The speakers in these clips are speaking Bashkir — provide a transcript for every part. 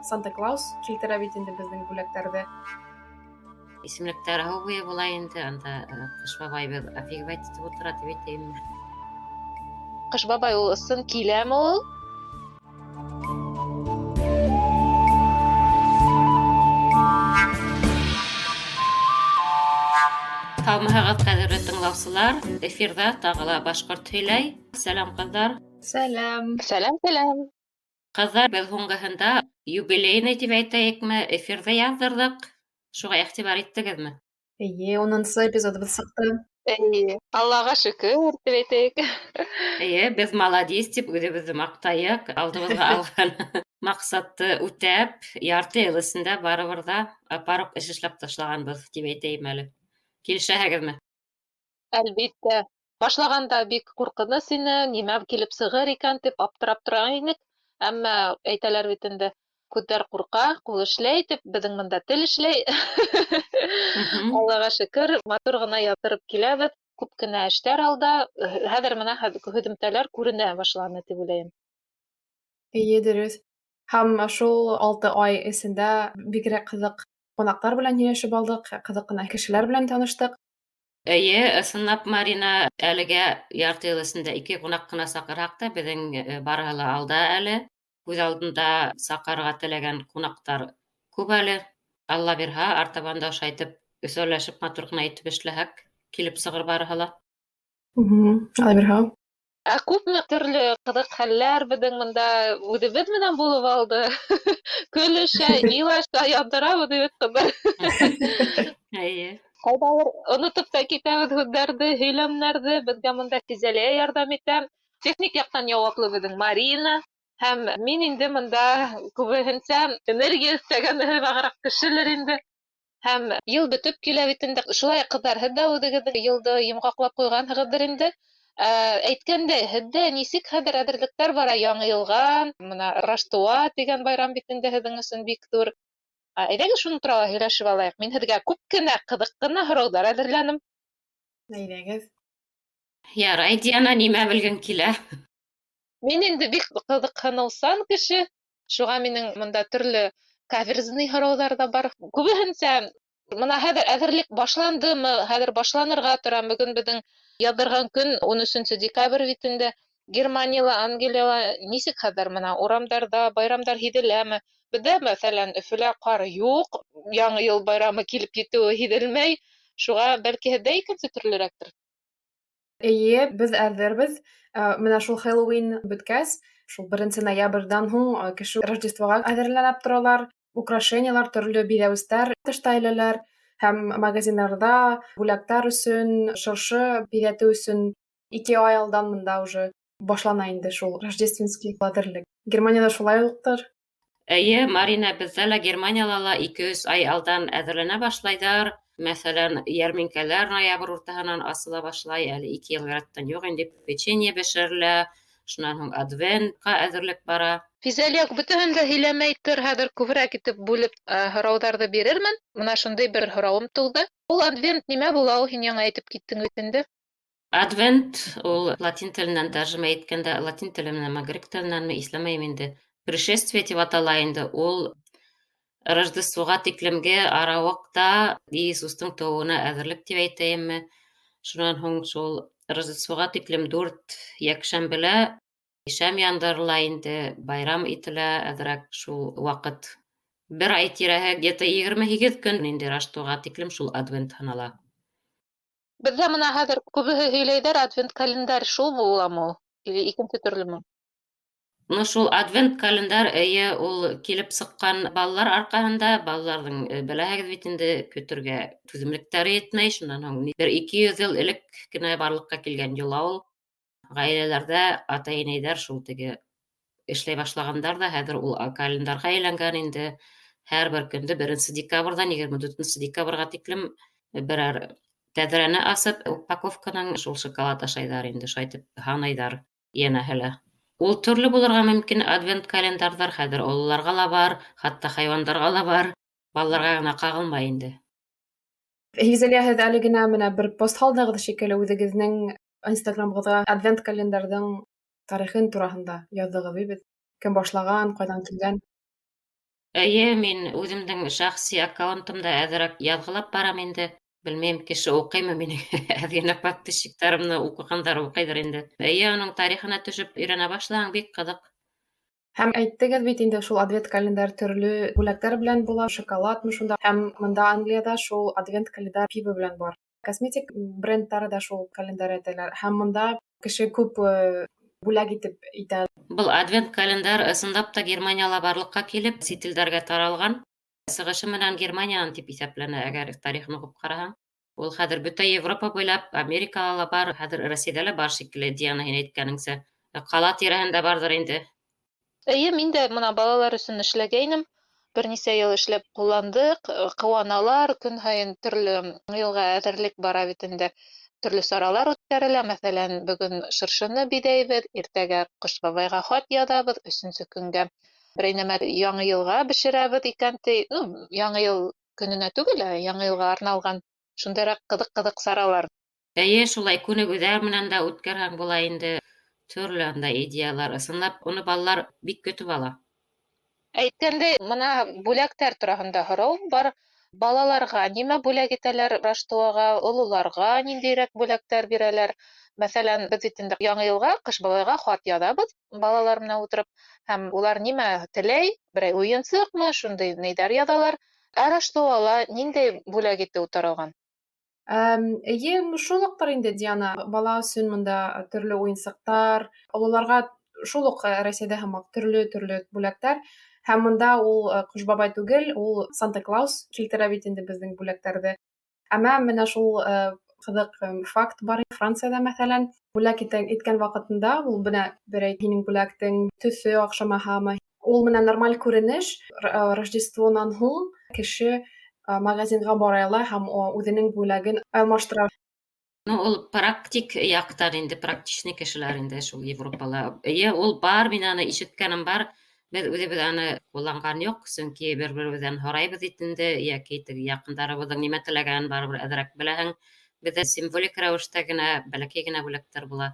Санта Клаус килтерә бит инде беҙҙең бүләктәрҙе. Исемлектәр һыу буйы була инде, анда Ҡыш бабайыбыҙ офигевать итеп ултыра тип әйтәйемме. Ҡыш бабай ул ысын киләме ул? Һаумыһығыҙ, ҡәҙерле тыңлаусылар! Эфирҙа тағы ла Башҡорт һөйләй. Сәләм, ҡыҙҙар! Сәләм! Сәләм, сәләм! Ҡыҙҙар, беҙ һуңғыһында юбилейный тип әйтәйекме, эфирҙы яҙҙырҙыҡ. Шуға иғтибар иттегеҙме? Эйе, 10-нсы эпизодыбыҙ сыҡты. Эйе, Аллаға шөкөр тип әйтәйек. Эйе, беҙ маладис тип үҙебеҙҙе маҡтайыҡ, алдыбыҙға алған маҡсатты үтәп, ярты йыл эсендә барыбер ҙа апаруҡ эш эшләп ташлағанбыҙ тип әйтәйем әле. Килешәһегеҙме? Әлбиттә. Башлағанда бик ҡурҡыныс ине, нимә килеп сығыр икән тип аптырап тора инек. Әммә әйтәләр бит инде, күҙҙәр ҡурҡа, ҡул эшләй тип, беҙҙең бында тел эшләй. Аллаға шөкөр, матур ғына яҙҙырып киләбеҙ. Күп кенә эштәр алда. Хәҙер бына һөҙөмтәләр күренә башланы тип уйлайым. Эйе, дөрөҫ. Һәм шул 6 ай эсендә бигерәк ҡыҙыҡ ҡунаҡтар белән һөйләшеп алдыҡ, ҡыҙыҡ ҡына кешеләр белән таныштыҡ. Эйе, ысынлап, Марина, әлегә ярты йыл эсендә 2 ҡунаҡ ҡына саҡырһаҡ та, беҙҙең барыһы ла алда әле. Күҙ алдында саҡырырға теләгән ҡунаҡтар күп әле. Алла бирһә, артабан да ошайтып, өсәүләшеп, матур ғына итеп эшләһәк, килеп сығыр барыһы ла. Алла бирһә. Ә күпме төрлө ҡыҙыҡ хәлләр беҙҙең бында үҙебеҙ менән булып алды. Көлөшә, илаша, яндырабыҙ бит, ҡыҙҙар. Эйе. Ҡайҙалыр онотоп та китәбеҙ һүҙҙәрҙе, һөйләмдәрҙе. Беҙгә бында Физәлиә ярҙам итә. Техник яҡтан яуаплы беҙҙең Марина. Һәм мин инде бында күбеһенсә энергия өҫтәгән һымағыраҡ кешелер инде. Һәм йыл бөтөп килә бит инде. Шулай, ҡыҙҙар, һеҙ ҙә үҙегеҙҙең йылды йомғаҡлап ҡуйғанһығыҙҙыр инде. Әйткәндәй, һеҙҙә нисек хәҙер әҙерлектәр бара яңы йылға? Бына Раштуа тигән байрам бит инде һеҙҙең өсөн бик ҙур. Әйҙәгеҙ шуның турала һөйләшеп алайыҡ. Мин һеҙгә күп кенә ҡыҙыҡ ҡына һорауҙар әҙерләнем. Әйҙәгеҙ. Ярай, Диана, нимә белгең килә? Мин инде бик ҡыҙыҡһыныусан кеше. Шуға минең бында төрлө каверзный һорауҙар ҙа бар. Күбеһенсә бына хәҙер әҙерлек башландымы, хәҙер башланырға тора. Бөгөн беҙҙең яҙҙырған көн 13 декабрь бит инде. Германияла, Англияла нисек хәҙер бына урамдарҙа байрамдар һиҙеләме? Беҙҙә, мәҫәлән, Өфөлә ҡар юҡ, яңы йыл байрамы килеп етеүе һиҙелмәй. Шуға бәлки һеҙҙә икенсе төрлөрәктер. Эйе, беҙ әҙербеҙ. Бына шул Хэллоуин бөткәс, шул 1 ноябрҙән һуң кеше Рождествоға әҙерләнеп торалар. Украшениялар, төрлө биҙәүестәр тышта эләләр һәм магазиндарҙа бүләктәр өсөн, шыршы биҙәтеү өсөн 2 ай алдан бында уже башлана инде шул рождественский әҙерлек. Германияла шулай уҡтыр. Эйе, Марина, беҙҙә лә Германияла ла 2-3 ай алдан әҙерләнә башлайҙар. Мәҫәлән, йәрминкәләр ноябрь уртаһынан асыла башлай, әле 2 йыл рәттән юҡ инде, печенье бешерелә, шунан һуң адвентҡа әҙерлек бара. Физәлиә, бөтәһен дә һөйләмәй тор, хәҙер күберәк итеп бүлеп һорауҙарҙы бирермен. Бына шундай бер һорауым тыуҙы. Ул адвент нимә була ул, һин яңы әйтеп киттең бит инде. Адвент ул латин теленән тәржемә иткәндә, латин теленәнме, грек теленәнме, иҫләмәйем инде. Пришествие тип атала инде. Ул Рождествоға тиклемге арауыҡта Иисустың тыуыуына әҙерлек тип әйтәйемме. Шунан һуң шул Рождествоға тиклем 4 йәкшәмбелә шәм яндырыла инде, байрам ителә әҙерәк шул ваҡыт. Бер ай тирәһе, где-то 28 көн инде Раштуға тиклем шул адвент һанала. Беҙҙә бына хәҙер күбеһе һөйләйҙәр, адвент календарь шул буламы ул? Или икенсе төрлөмө? Ну, шул адвент календарь, эйе, ул килеп сыҡҡан балалар арҡаһында, балаларҙың, беләһегеҙ бит инде, көтөргә түҙемлектәре етмәй, шунан һуң бер 200 йыл элек кенә барлыҡҡа килгән йола ул. Ғаиләләрҙә ата-инәйҙәр шул теге эшләй башлағандар ҙа, хәҙер ул календарға әйләнгән инде. Һәр бер көндө 1 декабрҙән 24 декабрға тиклем берәр тәҙрәне асып, упаковканың шул шоколад ашайҙар инде, шайтып һанайҙар йәнәһе лә. Ул төрлө булырға мөмкин адвент календарҙар, хәҙер ололарға ла бар, хатта хайуандарға ла бар, балаларға ғына ҡағылмай инде. Физәлиә, һеҙ әле генә менә бер пост һалдығыҙ шикелле, үҙегеҙҙең Инстаграмғыҙға адвент календарҙың тарихын тураһында яҙҙығыҙ бит. Кем башлаған, ҡайҙан килгән? Эйе, мин үҙемдең шәхси аккаунтымда әҙерәк яҙғылап барам инде. Белмәйем, кеше уҡыймы минең әҙ генә подписчиктарымны уҡығандар уҡыйҙыр инде. Эйе, уның тарихына төшөп өйрәнә башлаһаң, бик ҡыҙыҡ. Һәм әйттегеҙ бит инде, шул адвент календарь төрлө бүләктәр белән була, шоколадмы шунда. Һәм мында Англияда шул адвент календарь пиво белән бар. Косметик брендтары да шул календарь әйтәләр. Һәм мында кеше күп бүләк итеп итә. Был адвент календарь ысынлап та Германияла барлыҡҡа килеп, сит илдәргә таралған. Сығышы менән Германиянан тип иҫәпләнә, әгәр тарихын уҡып ҡараһаң. Ул хәҙер бөтә Европа буйлап, Америкала ла бар, хәҙер Рәсәйҙә лә бар шикелле, Диана, һин әйткәнеңсә. Ҡала тирәһендә барҙыр инде. Эйе, мин дә мына балалар өсөн эшләгәйнем. Бер нисә йыл эшләп ҡулландыҡ, ҡыуаналар, көн һайын төрлө йылға әҙерлек бара бит инде. Төрлө саралар үткәрелә, мәҫәлән, бөгөн шыршыны биҙәйбеҙ, иртәгә Ҡыш бабайға хат яҙабыҙ, өсөнсө көнгә берәй нәмә яңы йылға бешерәбеҙ икән ти. Ну, яңы йыл көнөнә түгел, ә яңы йылға арналған шундайыраҡ ҡыҙыҡ-ҡыҙыҡ саралар. Эйе, шулай күнегеүҙәр менән дә үткәрһәң була инде. Төрлө анда идеялар. Ысынлап, уны балалар бик көтөп ала. Әйткәндәй, мына бүләктәр тураһында һорау бар. Балаларға нимә бүләк итәләр Раштуаға, ололарға ниндәйерәк бүләктәр бирәләр? Мәҫәлән, беҙ бит инде яңы йылға Ҡыш бабайға хат яҙабыҙ балалар менән ултырып, һәм улар нимә теләй, берәй уйынсыҡмы, шундай ниҙәр яҙалар. Ә Раштуала ниндәй бүләк итеү таралған? Эйе, шул уҡтыр инде, Диана. Бала өсөн мында төрлө уйынсыҡтар, ололарға шул уҡ Рәсәйҙә һымаҡ төрлө-төрлө бүләктәр. Һәм мында ул Ҡыш бабай түгел, ул Санта Клаус килтерә бит инде беҙҙең бүләктәрҙе. Әммә менә шул ҡыҙыҡ факт бар. Францияҙа, мәҫәлән, бүләк иткән ваҡытында ул бына берәй һинең бүләктең төҫө оҡшамаһамы, ул менән нормаль күренеш. Рождествонан һуң кеше магазинға бара ала һәм үҙенең бүләген алмаштыра. Ну, ул практик яҡтан инде, практичный кешеләр инде шул Европала. Эйе, ул бар, мин аны ишеткәнем бар. Беҙ үҙебеҙ аны ҡулланған юҡ, сөнки бер-беребеҙҙән һорайбыҙ бит инде, йәки теге яҡындарыбыҙҙың нимә теләгәнен барыбер әҙерәк беләһең. Беҙҙә символик рәүештә генә, бәләкәй генә бүләктәр була.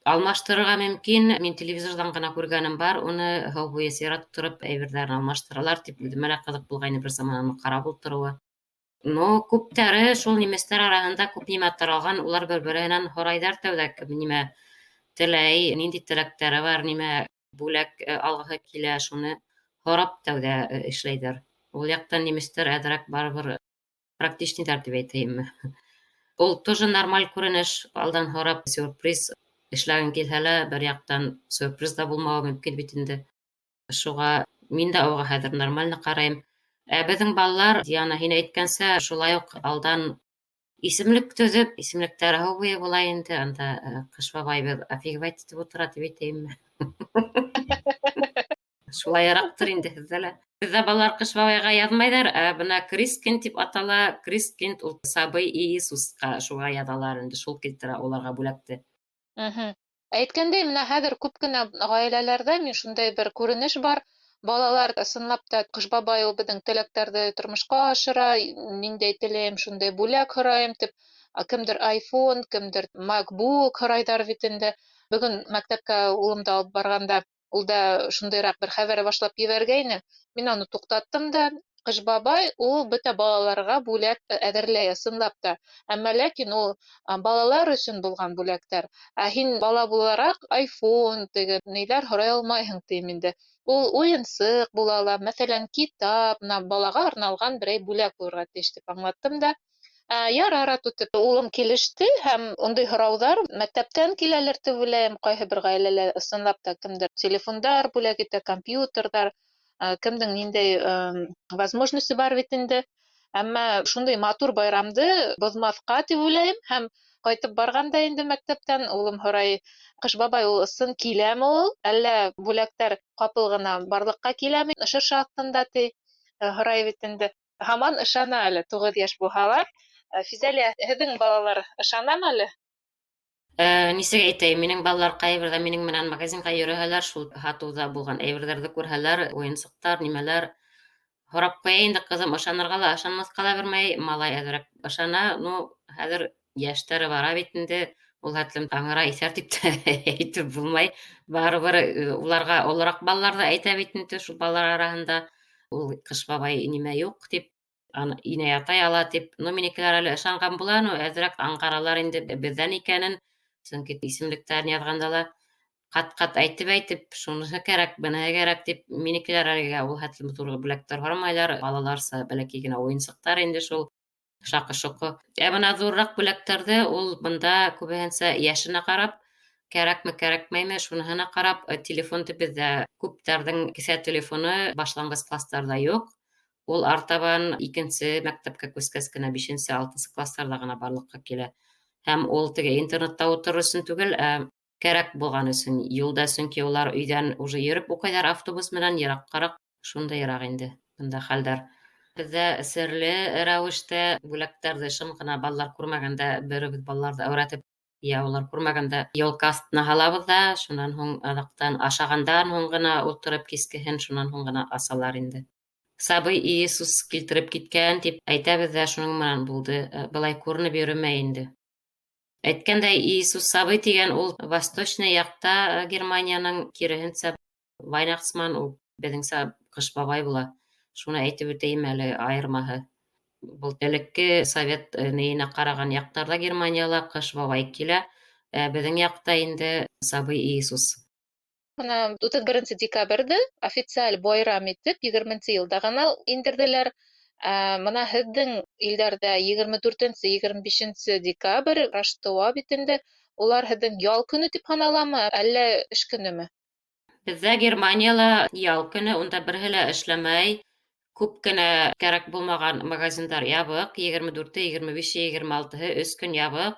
Алмаштырырға мөмкин, мин телевизорҙан ғына күргәнем бар, уны һыу буйы сират тороп әйберҙәрен алмаштыралар тип, үҙемә лә ҡыҙыҡ булғайны бер заман уны ҡарап ултырыуы. Но күптәре шул немецтар араһында күп нимә таралған, улар бер-береһенән һорайҙар тәүҙә, кем нимә теләй, ниндәй теләктәре бар, нимә бүләк алғыһы килә, шуны һорап тәүҙә эшләйҙәр. Ул яҡтан немецтар әҙерәк барыбер практичныйҙар тип әйтәйемме. Ул тоже нормаль күренеш, алдан һорап сюрприз эшләгең килһә лә, бер яҡтан сюрприз да булмауы мөмкин бит инде. Шуға мин дә уға хәҙер нормально ҡарайым. Ә беҙҙең балалар, Диана, һин әйткәнсә, шулай уҡ алдан исемлек төҙөп, исемлектәр һыу буйы була инде, анда Ҡыш бабайыбыҙ офигевать итеп ултыра тип әйтәйемме. Шулайыраҡтыр инде һеҙҙә лә. Беҙҙә балалар Ҡыш бабайға яҙмайҙар, ә бына Крискин тип атала, Крискин ул сабый Иисусҡа шуға яҙалар инде, шул килтерә уларға бүләкте. Әйткәндәй, менә хәҙер күп кенә ғаиләләрҙә мин шундай бер күренеш бар. Балалар ысынлап та Ҡыш бабай ул беҙҙең теләктәрҙе тормошҡа ашыра, ниндәй теләйем, шундай бүләк һорайым тип, кемдер iPhone, кемдер MacBook һорайҙар бит инде. Бөгөн мәктәпкә улымды алып барғанда ул да шундайыраҡ бер хәбәр башлап ебәргәйне. Мин уны туҡтаттым да, Ҡыш бабай ул бөтә балаларға бүләк әҙерләй ысынлап та. Әммә ләкин ул балалар өсөн булған бүләктәр. Ә һин бала булараҡ iPhone теге ниләр һорай алмайһың тием инде. Ул уйынсыҡ була ала, мәҫәлән, китап, бына балаға арналған берәй бүләк булырға тейеш тип аңлаттым да. Ярар, ату тип улым килеште, һәм ундай һорауҙар мәктәптән киләлер тип уйлайым. Ҡайһы бер ғаиләлә ысынлап та кемдер телефондар бүләк итә, компьютерҙар, кемдең ниндәй возможности бар бит инде. Әммә шундай матур байрамды боҙмаҫҡа тип уйлайым. Һәм ҡайтып барғанда инде мәктәптән улым һорай: Ҡыш бабай ул ысын киләме ул, әллә бүләктәр ҡапыл ғына барлыҡҡа киләме шыршы аҫтында, ти, һорай бит инде. Һаман ышана әле, 9 йәш булһа ла. Физәлиә, һеҙҙең балалар ышанамы әле? Нисек әйтәйем, минең балалар ҡайберҙә минең менән магазинға йөрөһәләр, шул һатыуҙа булған әйберҙәрҙе күрһәләр, уйынсыҡтар, нимәләр һорап ҡуя инде ҡыҙым, ышанырға ла, ышанмаҫҡа ла белмәй, малай әҙерәк ышана, ну, хәҙер йәштәре бара бит инде, Ул хәтлем аңыра иҫәр дип тә әйтеп булмай. Барыбер уларға олораҡ балалар ҙа әйтә бит инде, шул балалар араһында ул Ҡыш бабай нимә юҡ тип, аны инәй атай ала тип. Ну, минекеләр әле ышанған була, ну, әҙерәк аңғаралар инде беҙҙән икәнен, сөнки исемлектәрен яҙғанда ла ҡат-ҡат әйтеп-әйтеп, шуныһы кәрәк, быныһы кәрәк тип, минекеләр әлегә ул хәтлем ҙур бүләктәр һорамайлар, балаларса бәләкәй генә уйынсыҡтар инде шул, шаҡы-шоҡо. Ә бына ҙурыраҡ бүләктәрҙе ул бында күбеһенсә йәшенә ҡарап, кәрәкме, кәрәкмәйме, шуныһына ҡарап, телефон тип беҙҙә күптәрҙең кеҫә телефоны башланғыс кластарҙа юҡ. Ул артабан икенсе мәктәпкә күскәс кенә бишенсе, алтынсы кластарҙа ғына барлыҡҡа килә. Һәм ул теге интернетта ултырыр өсөн түгел, ә кәрәк булған өсөн юлда, сөнки улар өйҙән уже йөрөп уҡыйҙар автобус менән йыраҡҡараҡ, шундайыраҡ инде бында хәлдәр. Беҙҙә серле рәүештә бүләктәрҙе шым ғына балалар күрмәгәндә беребеҙ балаларҙы әүрәтеп, йә улар күрмәгәндә елка аҫтына һалабыҙ ҙа, шунан һуң аҙаҡтан ашағандан һуң ғына ултырып кискеһен, шунан һуң ғына асалар инде. Сабый Иисус килтереп киткән тип әйтәбеҙ ҙә, шуның менән булды. Былай күренеп йөрөмәй инде. Әйткәндәй, Иисус сабый тигән ул восточный яҡта Германияның, киреһенсә Weihnachtsmann ул беҙҙеңсә Ҡыш бабай була. Шуны әйтеп үтәйем әле, айырмаһы. Был элекке совет нейенә ҡараған яҡтарҙа Германияла Ҡыш бабай килә, ә беҙҙең яҡта инде сабый Иисус. Бына 31 декабрҙе официаль байрам итеп 20 йылда ғына индерҙеләр. Ә бына һеҙҙең илдәрҙә 24-нсе, 25 декабрь Раштыуа бит инде, улар һеҙҙең ял көнө тип һаналамы, әллә эш көнөмө? Беҙҙә Германияла ял көнө, унда береһе лә эшләмәй. Күп кенә кәрәк булмаған магазиндар ябыҡ, 24-е, 25-е, 26-һы 3 көн ябыҡ.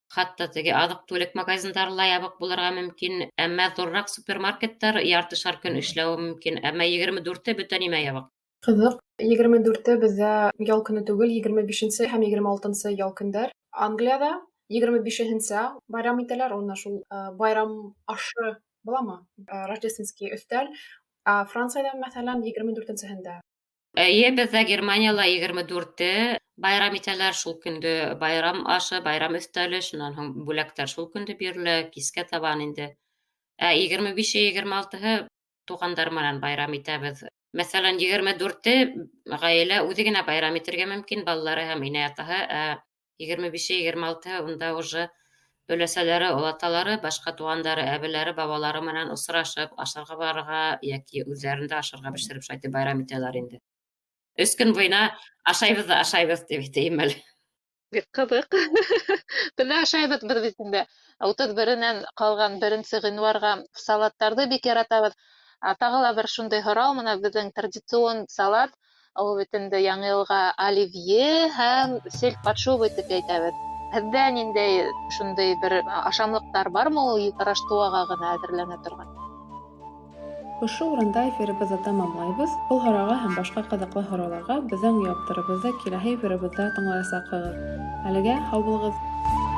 Хатта теге аҙыҡ-түлек магазиндары ла ябыҡ булырға мөмкин, әммә ҙурыраҡ супермаркеттар яртышар көн эшләүе мөмкин, әммә 24-е бөтә нимә ябыҡ. Ҡыҙыҡ, 24-е беҙҙә ял көнө түгел, 25-нсе һәм 26-нсы ял көндәр. Англияла 25-нсә байрам итәләр, уны шул байрам ашы буламы? Рождественский өҫтәл. Ә Францияла, мәҫәлән, 24-нсеһендә. Эйе, беҙҙә Германияла 24-е байрам итәләр, шул көндө байрам ашы, байрам өҫтәле, шунан һуң бүләктәр шул көндө бирелә, кискә табан инде. Ә 25-е, 26-һы туғандар менән байрам итәбеҙ. Мәҫәлән, 24-е ғаилә үҙе генә байрам итергә мөмкин, балалары һәм инәй-атаһы, ә 25-е, 26-һы унда уже өләсәләре, олаталары, башҡа туғандары, әбеләре, бабалары менән осрашып, ашарға барырға йәки үҙҙәрендә ашарға бешереп шулай итеп байрам итәләр инде. 3 көн буйына ашайбыҙ ҙа ашайбыҙ тип әйтәйем әле. Бик ҡыҙыҡ. Беҙ ашайбыҙ, беҙ бит инде 31-нән ҡалған 1 ғинуарға салаттарҙы бик яратабыҙ. Тағы ла бер шундай һорау, бына беҙҙең традицион салат, ул бит инде яңы йылға оливье һәм сельдь подшовый тип әйтәбеҙ. Һеҙҙә ниндәй шундай бер ашамлыҡтар бармы ул Раштуаға ғына әҙерләнә торған? Ошо урында эфирыбыҙҙы тамамлайбыҙ. Был һорауға һәм башҡа ҡыҙыҡлы һорауҙарға беҙҙең яуаптарыбыҙҙы киләһе эфирыбыҙҙа тыңлаясаҡһығыҙ. Әлегә һау булығыҙ!